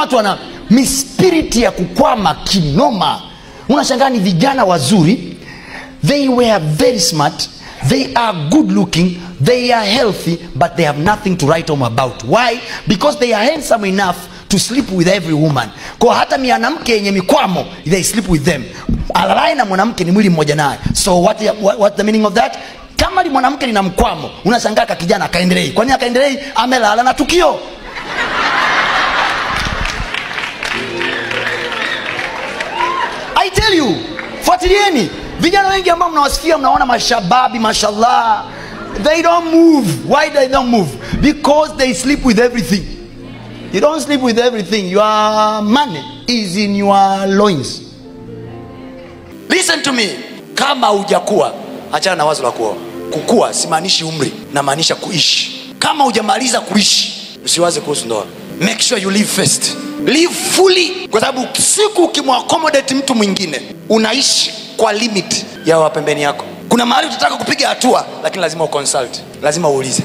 watu wana mispiriti ya kukwama kinoma. Unashangaa ni vijana wazuri, they were very smart, they are good looking, they are healthy, but they have nothing to write home about. Why? Because they are handsome enough to sleep with every woman. Kwa hata mwanamke yenye mikwamo, they sleep with them. Alalaye na mwanamke ni mwili mmoja naye. So what the meaning of that? Kama ni mwanamke lina mkwamo, unashangaa ka kijana akaendelei. Kwa nini akaendelei? Amelala na tukio. I tell you, fuatilieni. Vijana wengi ambao mnawasikia mnaona mashababi, mashallah, they don't move. Why they don't move? Because they sleep with everything. You don't sleep with everything. Your money is in your loins. Listen to me. Kama hujakuwa, achana na wazo la kuoa. Kukua simaanishi umri, namaanisha kuishi. Kama hujamaliza kuishi, usiwaze kuhusu ndoa. Make sure you live first. Live fully. Kwa sababu siku ukimwaccommodate mtu mwingine, unaishi kwa limit ya wapembeni yako. Kuna mahali utataka kupiga hatua, lakini lazima uconsult, lazima uulize.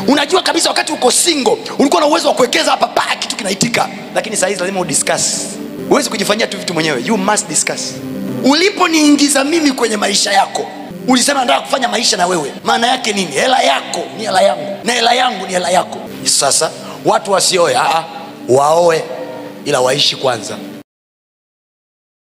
Unajua kabisa wakati uko single ulikuwa na uwezo wa kuwekeza hapa pa kitu kinaitika, lakini saa hizi lazima udiscuss. Huwezi kujifanyia tu vitu mwenyewe, you must discuss. Uliponiingiza mimi kwenye maisha yako, ulisema nataka kufanya maisha na wewe. Maana yake nini? Hela yako ni hela yangu na hela yangu ni hela yako. Sasa watu wasioe, waoe ila waishi kwanza.